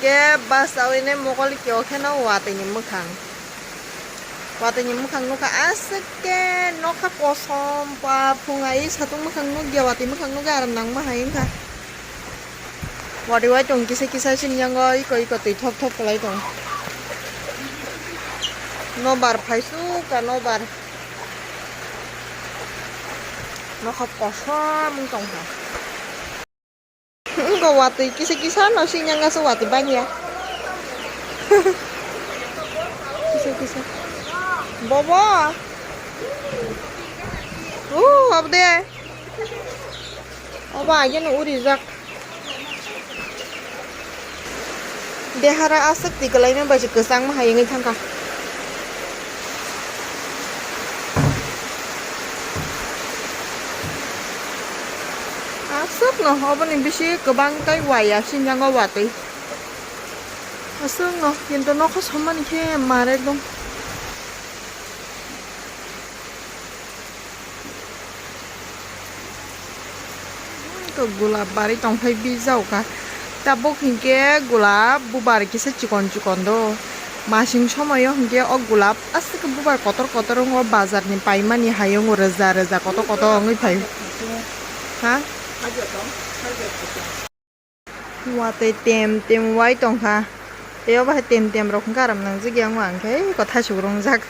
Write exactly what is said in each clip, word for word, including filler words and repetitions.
Ke bus chawi nai mokol kio kheno watwi ni mwkhang. Watwi ni mwkhang nukha aswk ke nokha kosom pa phung ai satung mwkhang nukya watwi mwkhang nukya aram nang ma hai wngkha. Watwi wai tong kisa kisa sini yango iko iko twi thop thop kwlai tong. Nobar phaisu ka nobar. Nokha kosom wng tong kha. Wngkha watwi kisa kisa no sini yango se watwi banya. Kisa kisa. Bobo. Uh, abde. Oba ageno urijak. Dehara aswk twi kwlaima bai se kwchangma hai wngwi thangkha. Aswkno oboni bisi kwbang tei waya sinjango watwi. Aswkno kintu nokha sommani khe mar ekdom. To gulab bari tongphai bijao kha. Tabuk hinkhe gulab bubar kisa chikon chikon do. Masing somoyo hinkhe o gulab aswk bubar kotor kotor wngo, bazar ni paimani hayung rwja rwja kotor kotor wngwi phai. Ha? Watwi tem tem wai tongkha. Tei obo hai tem tem rok hwnkhe aram nangjak ya wngkha hwnkhe eko thaisuk rwngjak.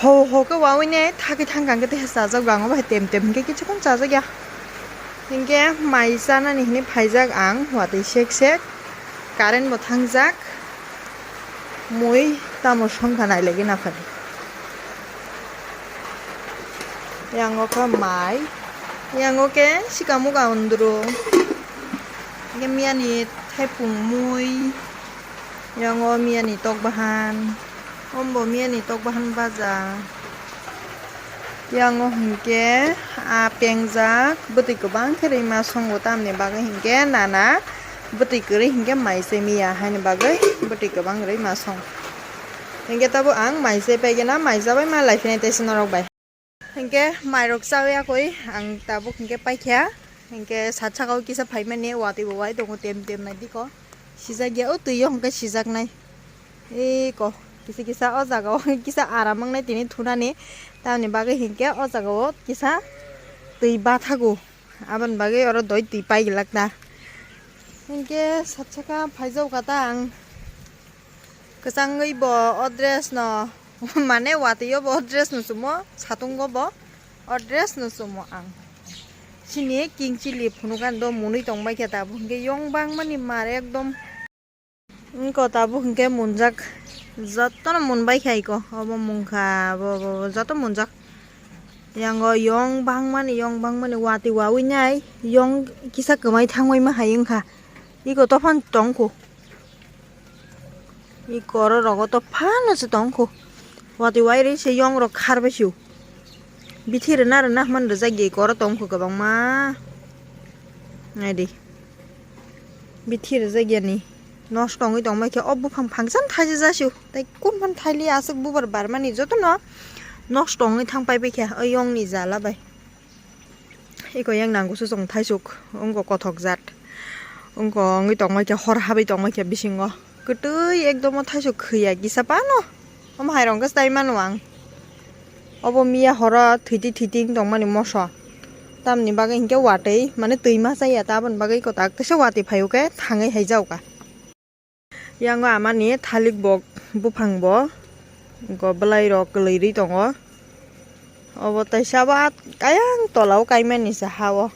Ho ho khe wawi ne thagwi thangkha hwnkhe tei chajak bo ang obo hai tem tem hwnkhe kichukhon chajak ya. Hinkhe mai chanani hinwi phaijak ang watwi sek sek. Current bo thangjak. Mui tamo songkha nailaiwi naphar. Yang o khe mai. Yang o khe sikamuga undru. Yang miyani thaipung mui. Yang o miyani tok bahan. Ombo miyani tok bahan baja. Yang o hinkhe a pengjak bwtwi kwbang khe rwima songo tamni bagwi hinkhe nana bwtwi kwrwi hinkhe mai se miya haini bagwi bwtwi kwbang rwima song. Hinkhe tabuk ang mai se paigena mai chabai ma lai phinai tei se norok bai. Hinkhe mairok chawi yakwi ang tabuk hinkhe paikha. Hinkhe sat saka o kisa phaimani watwi bo wai tongo tem tem nai diko. Sijak ya o twi o hinkhe sijaknai. Eko kisa kisa o jaga o kisa aram wngnai tini thunani. Tamni bagwi hinkhe o jaga o kisa twi bathago. Aboni bagwi oro doi twi paigilak ta. Hinkhe sat saka phaijao kha ta ang. Kwchangwi bo o dress no, mane watwi o bo o dress no chumo, satung o bo o dress no chumo ang. Chini king chili phunukani do munui tongbai khe tabuk hinkhe yong bangmani mar ekdom. Wngkha tabuk hinkhe munjak, jotono munbai kha iko, obo mungkha, bo, bo, bo, joto munjak. Yango yong bangmani, yong bangmani watwi wawi nai, yong kisa kwmai thangwi ma hai wngkha. Iko tophano tongkho. Iko oro rogo tophano se tongkho. Watwi wairwi se yong rok kharbai sio. Bithi rwna rwna hwnmani rwjak ya iko oro tongkho kwbangma. Naidi. Bithi rwjak yani. Nosto wngwi tongbai khe o buphang phangsa no thaijak jasio. Tei kun phano thaili aswk bubar barmani jotono nosto wngwi thang paibai khe o yongni jala bai. Eko yang nango se chwng thaisuk wngkha kothok jat. Wngkha wngwi tongbai khe hor habwi tongbai khe bisingo. Kwtwi ekdom o thaisuk khwya kisa phano. Omo hai rok wngkha se tai mano ang. Obo miya horo thwitwi thwitwi wng tongmani moso. Tamni bagwi hinkhe watwi mane twi ma chaya ta aboni bagwi kwtak teisa watwi phaio khe thangwi hai jaoka. Yango amani thalik bo buphang bo go bwlai rok kwlwi rwi tongo. Obo teisa ba ayang tola o kaimani se ha o.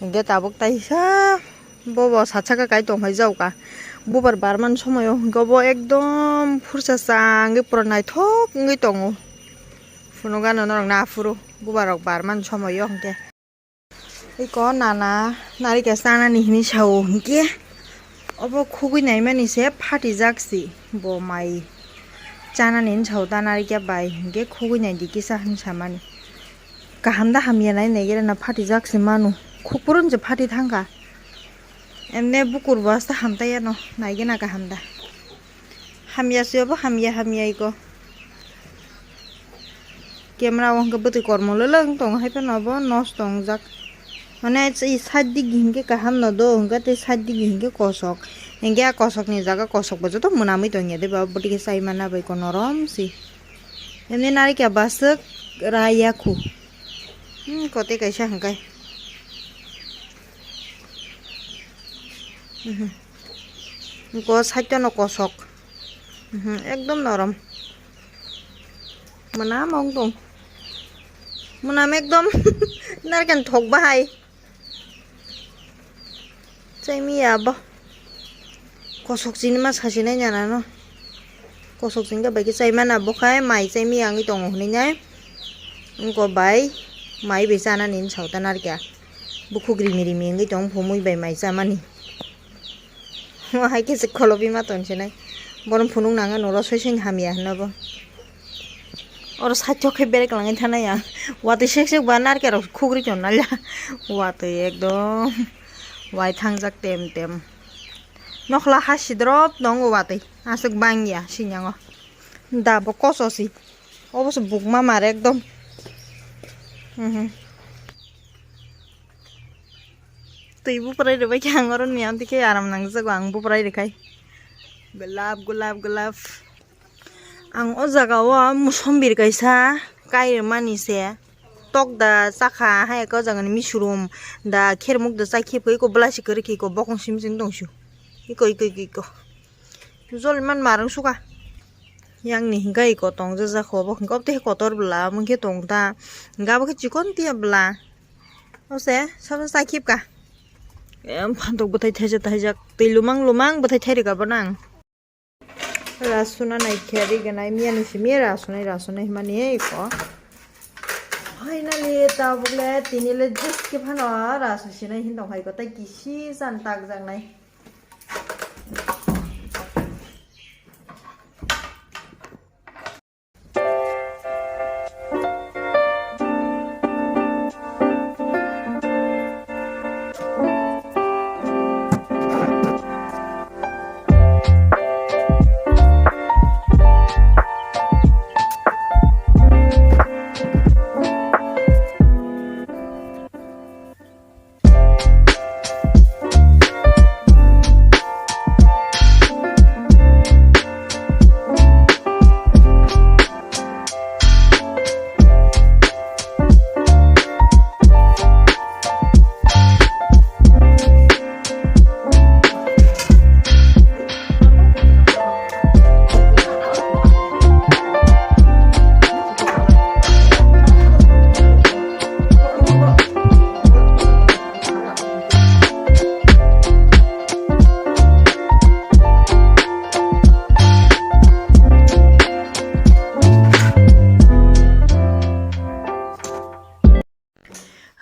Hinkhe tabuk teisa bobo sat saka kai tongphai jaoka. Bubar barmani somoio hinkhe bo ekdom phursa changwi pura naithok wngwi tongo. Phunukgano norok naphuru bubar rok barmani somoio hinkhe. Eko nana narikhe chanani hinwi sao hinkhe obo khugwi naimani se phatijak si bo mai chanani hinwi sao ta narikhe bai hinkhe khugwi naidi kisa hinwi samani. Kaham da hamya nai naigera na phatijak se manu. Khukphuru se phati thangkha. Emne bukur bo asta hamtaiya no naigena kaham da. Hamya se obo hamya hamya iko. Camera o hwnkhe bwtwi kormo lwlwng tongo hai phano obo nosto wngjak. Mane, i side digi hinkhe kaham no do, hinkhe tei side digi hinkhe kosok. Hinkhe a kosok ni jaga kosok bo joto mwnamwi tongya de ba, bwtwi khe chai mana bai ko norom si. Emni narikya baswk raya khu. Hmm, kote kaisa hwnkai. Mhm. Ko side no kosok. Mhm, ekdom norom. Mwnam wng tong. Mwnam ekdom narikya thok bahai. Chai miya bo. Kosok chini ma sasinai nana no. Kosok chini bai khe chai mana bo khai mai chai miya wngwi tongo hinui nai. Wngko bai mai bai chanani wng sao ta narikya. Bukhuk rimi rimi wngwi tong phumui bai mai chamani. Mo hai khe se kholopi ma tongsinai. Borom phunuk nang ano rosoi seng hamya hwnna bo. Oro side o khe berek langwi thanai ang. Watwi sek sek ba narikya rok khugri tong nalya. Watwi ekdom wai thangjak tem tem. Nokhla ha sidrop tongo watwi. Aswk bangya sinyango. Da bo kososi. Obo se bukma mar ekdom. Mhm. Twi buprai rwbai khe ang oro ni amtwi khe aram nangjago ang buprai rwkhai. Gulab, gulab, gulab. Ang o jaga o musombir kaisa kai rwmani se. Tok da chakha hai khe o jaga ni misurum da khermuk da chai khip khe iko bwlai se kwrwi khe iko bokong simi simi tong su. Iko, iko, iko, iko. Jol man marwng suka. Yang ni hingka iko tong jajak ho bo hingka tei kotor bwla mungkhe tong ta. Hingka bo khe chikon tiya bwla. O se, sabo chai khip ka. Em, phantok bwthai thaijak thaijak. Twi lumang lumang bwthai thai rwka bo nang. Rasuna nai khe ri ganai miya ni simi rasunai, rasunai himani eko. Finally, tabuk le tini le just khe phano rasu sinai hin tong hai ko, tei kisi chan tak jak nai.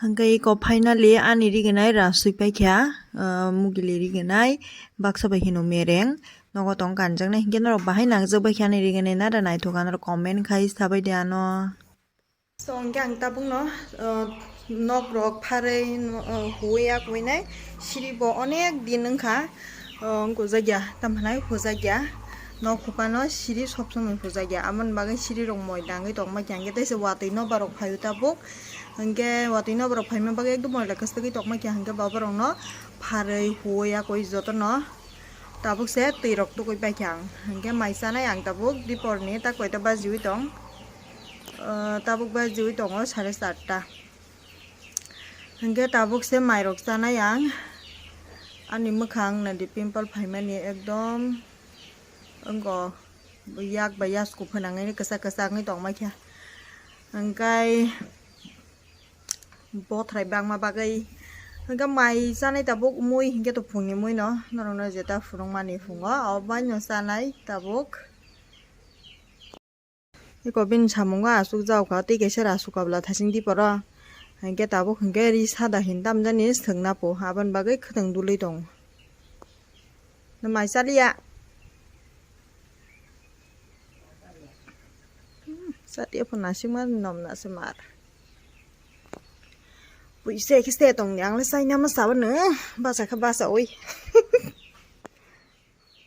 Hingke iko finally ani riginai rasui paikha, ah, mugili riginai baksa bai hino mereng nogo tong kanjaknai, hingke norok bahai nangjak baikha ani riginai nada naithok anw comment khai sabai de ano. So, hingke ang tabukno, ah, nok rok pharwi, ah, huwi ya kwinai siri bo onek din wngkha. O, wngkujak ya, tamo hinai hujakya. Nok hupano siri sob somoi hujakya. Aboni bagwi siri rok moi dangwi tongma khe, hingke teisa watwi nobar rok phaio tabuk. Hingke watwi nobar rok phaima bagwi ekdom moi la kwchwgwi tongma khe, hingke baba rok no pharwi huwi yakwi jotono tabuk se twi rok tugwi paikha ang. Hingke mai chanai ang tabuk diporni ta koita bajiwi tong. O, tabuk bajiwi tongo sare charta. Hingke tabuk se mairok chanai ang. Ani mwkhang nadi pimple phaimani ekdom wngko yak bai yasku phnangwi kwchak kwchak wngwi tongmai kha. Hingkai bothrai bangma bagwi hingke mai chanai tabuk mui hingke to phungni mui no norokno jeta phunukmani phungo abo bai no chanai tabuk. Eko bini samungo asuk jao kha, tei kaisa rasuk kabla thasing diporo. Hingke tabuk hingke ri sada hin tamjani swkna po, aboni bagwi khwtwng dului tongo. Nwmai chaliya. Hmm, chaliya pho nasikma nomna se mar. Puisa khe se tongni, ang le chaina ma sabo no, basa khe basa oi.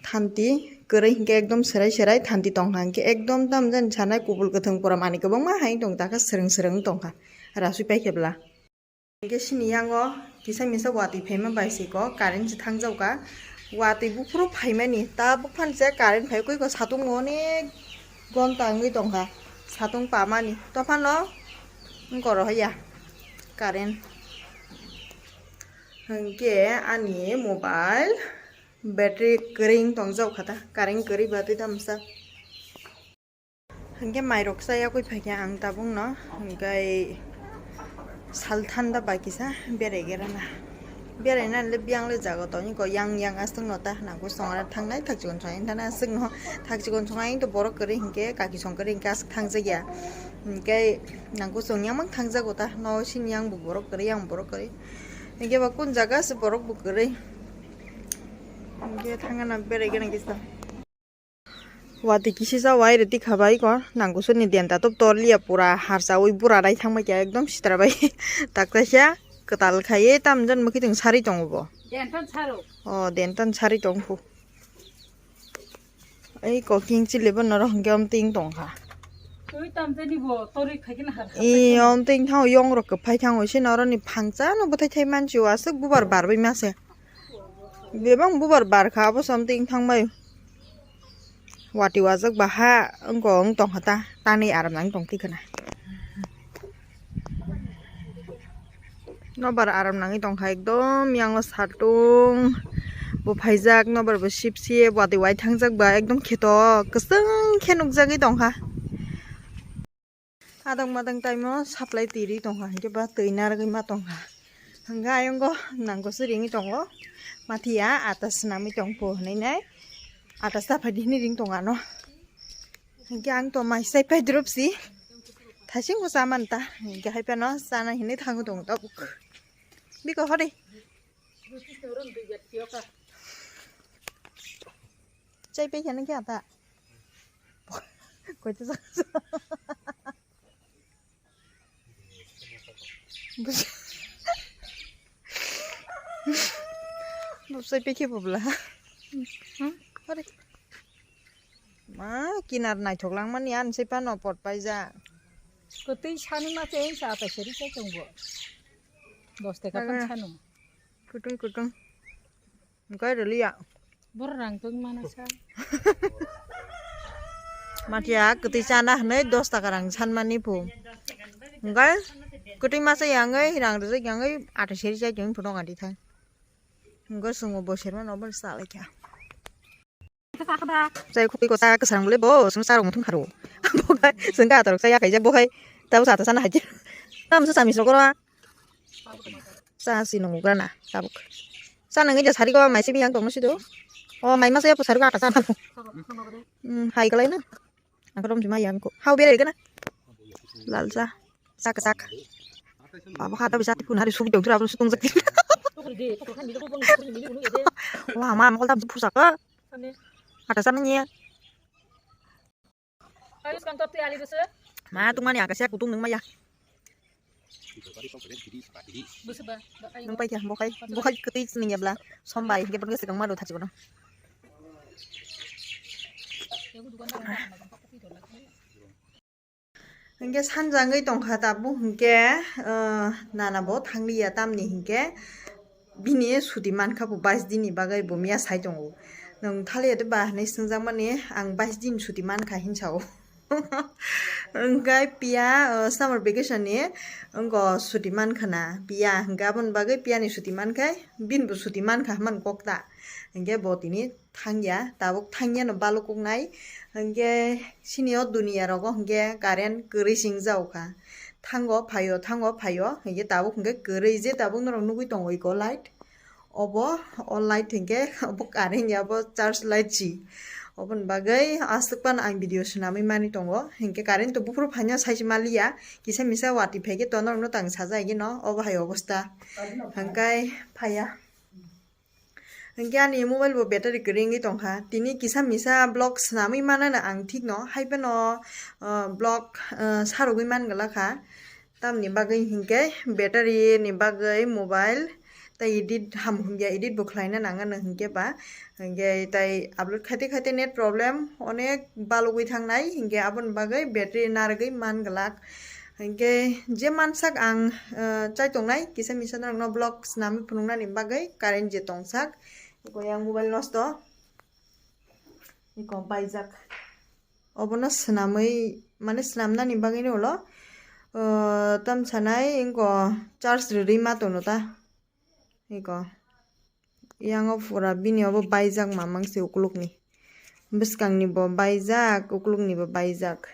Thanti kwrwi hinkhe ekdom serai serai thanti tongkha, hinkhe ekdom tamjani sanai kubul kwthwng pura manwi kwbangma hai tong takha, swrwng swrwng tongkha rasui paikhe bwla. Hingke sini yango kisa misa watwi phaima bai se ko current se thangjago ka. Watwi buphuru phaimani ta buphang se current phai koi ko satung onek gonta wngwi tongkha. Satung pamani tophano wngkoro ya current. Hingke ani mobile battery kwrwi wng tongjak kha ta, current kwrwi batwi ta masa. Hingke mairok chayakwi phaikha ang tabukno, hingke sal thanda bai kisa berai gerana. Beraina le biyang le jaga tongni ko yang yang aswkno ta nangkuk songra thangnai thakchikon songra thana aswkno thakchikon songra to borok kwrwi hingke kaki song kwrwi hingke aswk thangjakya. Hingke nangkuk song yang mang thangjago ta no sini yang bo borok kwrwi yang borok kwrwi. Hingke ba kun jaga se borok bo kwrwi. Hingke thangana berai gana kisa. Watwi kisisa wai rwtwi kha bai ko nangkukso ni denta top tor liya pura harsa ui bura rai thang bai kha ekdom sitra bai takta kha kwtal khai tam jon mwkhitwng sari tongo bo. Dentan saro. O dentan sari tong phu. Ei ko king chili bo noro hwnkhe om ting tong kha. Twi tam tani bo tori khai khe na har. I om ting thang yong rok kwphai thang se noro ni phangcha no bwthai thai manchi o aswk bubar bar bai ma se. Bebak bubar barkha abo something thangbai. Wati wajak baha wngko wng tongkha ta, tanwi aram nang tong tikhana. Nobar aram nangwi tongkha ekdom yango satung bo phaijak, nobar bo sip sip wati wai thangjak ba ekdom kheto kwchwng khe nukjagwi tongkha. Adang madang time o supply twi ri tongkha, hingke ba twi narwgwi ma tongkha. Hingke ayongo nangkukso ringwi tongo, mathiya ata swnamwi tongpho hinui nai, ata saphai di hinui ring tongo ano. Hingke ang to mai sai pai drop si, thaiching bo cha man ta, hingke hai phano chana hinui thangwi tongo tabuk. Biko hori. Chai pai khana khe ata. Koita sa. Bwsai pekhe bwbla. Hore. Ma kinar naithok langmani ani se phano pot paijak. Kwtwi sani ma se sa ta seri se chongo. Dos taka pan sanu. Kutung kutung. Hingke rwliya. Borok rang tong mana sa. Mathiya kwtwi chana hinui dos taka rang sanmani phu. Hingke kwtwi masa yangwi rang rijak yangwi athai seri chai tong phunuk ani thai. Hingke chwngbo bo sermano bo chalaikha. Chai khutui kosa kwsang bole bo chwng charok muthung kharo. Bo khai chwng ka atorok chaya khaijak bo khai tabo sa ta sana haikhe. Tamo sa samis rok oro. Sa si nungo grana tabuk. Sa nang ija sari ko mai simi yang tongno sido. O mai masa ya pusari ko ata sa nang. Hmm, hai kalai na. Ang rom jima yang ko. Hau bere gana. Lal sa. Sak sak. Baba khata bisa tipun hari sugi dong tura sutung sak. Wah, ma mol tam pusa ka. Ata sa nang ya. Ma tungmani ang kaisa kutung nung maya. Nung paikha bokhai bokhai kwtwi nung yabla sombai hingke bono swkang ma do thachi bono. Hingke sanjangwi tongkha tabuk hingke nana bo thangliya tamni hingke. Bini suti mankha bo bais din ni bagwi bo miya sai tongo. Nwng thaliya de ba hinui swngjakmani ang bais din suti mankha hinsa o. Hingke piya summer vacation ni wngko suti mankha na piya hingke aboni bagwi piya ni suti mankhai bini bo suti mankha hwnmani kok ta hingke bo tini thangya tabuk thangya no balukuk nai hingke sini o duniya rogo hingke current kwrwi singjak kha. Thango phaio thango phaio hingke tabuk hingke kwrwi je tabuk norok nugui tongo iko light obo o light hingke obo current ya obo charge light si oboni bagwi aswk phano ang video swnamwi mani tongo hingke current to buphuru phaina saisi maliya kisa misa wati phaikhe to norokno tang sajageno obo hai obosta hingke phaiya. Hingke ani mobile bo battery kwrwi wngwi tongkha. Tini kisa misa vlog swnamwi manano ang thikno, hai phano, ah, vlog, ah, sarogwi man glak kha. Tamni bagwi hinkhe battery ni bagwi mobile tei edit ham hwnya edit bo khlaina nangano hinkhe ba. Hinkhe tei upload khaite khaite net problem onek balugwi thangnai, hinkhe aboni bagwi battery narwgwi man glak. Hinkhe je mansak ang, eh, chai tongnai, kisa misa norokno vlog swnamwi phunuknani bagwi current je tongsak. Iko yang mobile nosto. Iko baijak. Obono swnamwi, mane swnamnani bagwino ulo, eh, tam sanai inko charge rwrwi ma tono ta. Iko. Yango pura bini obo baijak mamang se ukulukni. Bwskangni bo baijak, ukulukni bo baijak.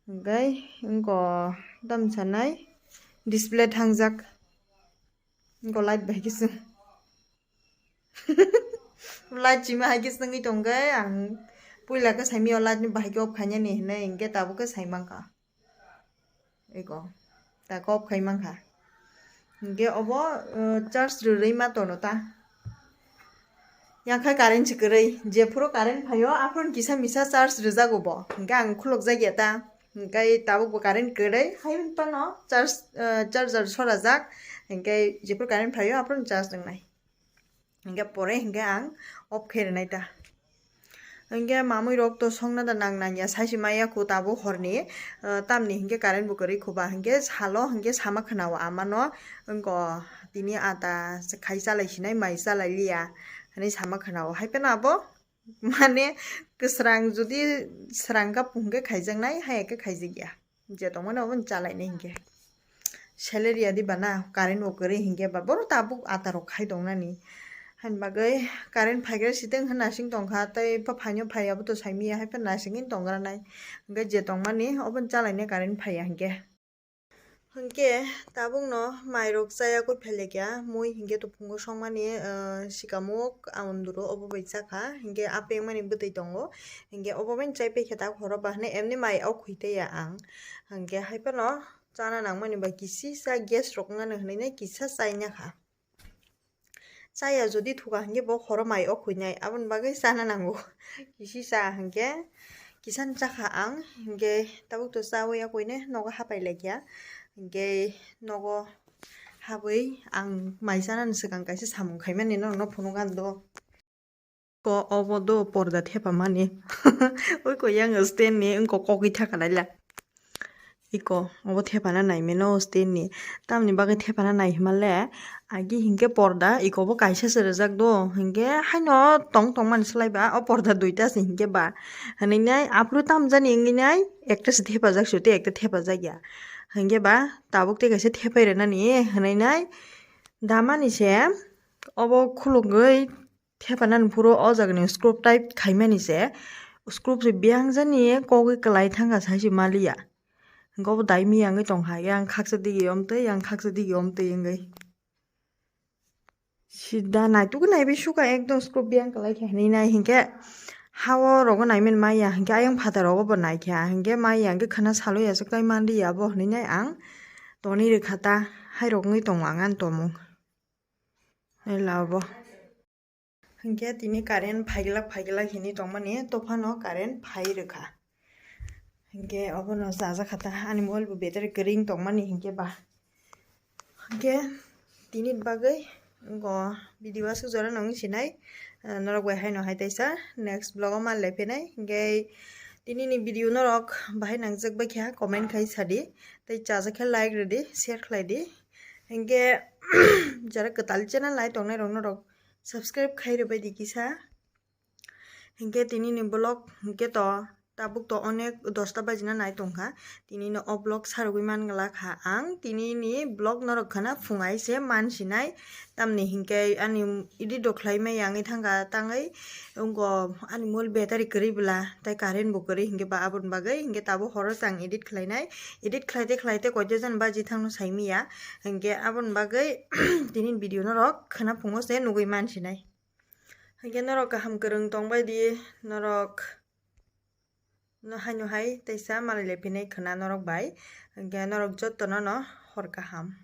Hinkhe inko tam sanai display thangjak. Inko light bai khe swng. Light chima hai khe swngwi tongkhe ang puila khe saimio light ni bahai khe off khainani hinwi hinkhe tabuk khe saimankha. Eko, ta kop khai mankha. Hinkhe obo, uh, charge rwrwi ma tono ta. Yang khai current se kwrwi. Jephuru current phaio, aphuru kisa misa charge rwjago bo. Hinkhe ang khulukjak ya ta. Hinkhe tabuk bo current kwrwi. Hai phano charge, uh, charger sorajak. Hinkhe jephuru current phaio, aphuru charge wngnai. Hinkhe pore hinkhe ang off khe rwnai ta. Hinkhe mamui rok to songna da nang nang ya, sai se maya khu tabuk horni, ah, tamni hinkhe current bo kwrwi khu ba, hinkhe salo hinkhe sama khwnao amano, wngko tini ata khai chalai sinai, mai chalai liya hinwi sama khwnao. Hai phano abo mane kwsrang jodi swrang kha hinkhe khaijaknai, hai khe khaijak ya. Je tongmani obo chalainai hinkhe. Salary adi bana current bo kwrwi hinkhe ba bono tabuk ata rok khai tongnani. Hani bagwi current phaigra siteng hwnna sing tongkha tei buphaino phaiya bo to saimanya hai phano nasingwi tongranai. Hinkhe je tongmani obo chalainai current phaiya hinkhe. Hinkhe tabukno mairok chaya kwi phailekya mui hinkhe tophuno songmani, ah, sikamuk aunduru obo bai chakha hinkhe apengmani bwtwi tongo. Hinkhe obo bai chai paikha tak horo ba hinwi emni mai o khwi taiya ang. Hinkhe hai phano chana nangmani bai kisisa gas rok wngmani hinwi kisa chai nakha. Chaya jodi thuka hinkhe bo horo mai o khwinai, aboni bagwi chana nango. Kisisa hinkhe kisan chakha ang, hinkhe tabuk to chawi ya koine nogo hapai laikya. Hinkhe nogo habwi ang mai chanani swkang kaisa samung khaimani norokno phunukgani do. Ko obo do porda thepamani. Oi ko yang stand ni wngko kogwi thakanaila. Iko obo thepana naimano stand ni. Tamni bagwi thepana nai hima le agi hinkhe porda iko bo kaisa se rijak do. Hinkhe haino tong tong mani slai ba o porda duita se hinkhe ba. Hinwi nai aphuru tamjani wngwi nai ekta se thepajak se tei ekta thepajak ya. Hinkhe ba tabuk tei kaisa thepai rwnani hinwi nai damani se obo khulugwi. Thepanani phuru o jagani screw tight khaimani se, screw se biyang jani kogwi kwlai thangkha sai se maliya. Hinkhe obo dai miyangwi tongkha, yang khaksa digi omtwi, yang khaksa digi omtwi wngwi. Sida naitugwi naiwi sukha ekdom screw biyang kwlai khe hinwi nai hinkhe ha o rogo naimani maya hinkhe ayang phataro obo naikha hinkhe maya hinkhe khwna salo yachuk tai manliya bo hinwi nai ang tonwi rwkha ta hairok wngwi tongo ang ani tomung. Ela obo. Hinkhe tini current phaiglak phaiglak hinwi tongmani, tophano current phai rwkha. Hinkhe obono chajakha ta, ani mobile bo battery kwrwi wng tongmani hinkhe ba. Hinkhe tini bagwi go video aswk jora nangwi sinai, eh, norok bai haino hai taisa next vlog o manlai phinai. Hinkhe tini ni video norok bahai nangjak bai kha comment khai sadi, tei chajak khe like rwdi, share khlaidi. Hinkhe jara kwtal channel nai tongnai rok norok subscribe khai rwbai di kisa. Hinkhe tini ni vlog hinkhe to tabuk to onek dosta bajina nai tongkha. Tini no o vlog sarugwi man glak kha ang. Tini ni vlog norok khana phungai se man sinai. Tamni hinkhe ani edit rok khlai maya wngwi thangkha tangwi. Wngkha ani mobile battery kwrwi bwla tei current bo kwrwi hinkhe ba aboni bagwi hinkhe tabuk horo se ang edit khlainai. Edit khlaite khlaite koito jan baji thangno saimaya. Hinkhe aboni bagwi tini video norok khana phungo se nugwi man sinai. Hinkhe norok kaham kwrwng tongbai di, norok no haino hai teisa malai lai phinai khwna norok bai. Hinkhe norok jotono no hor kaham.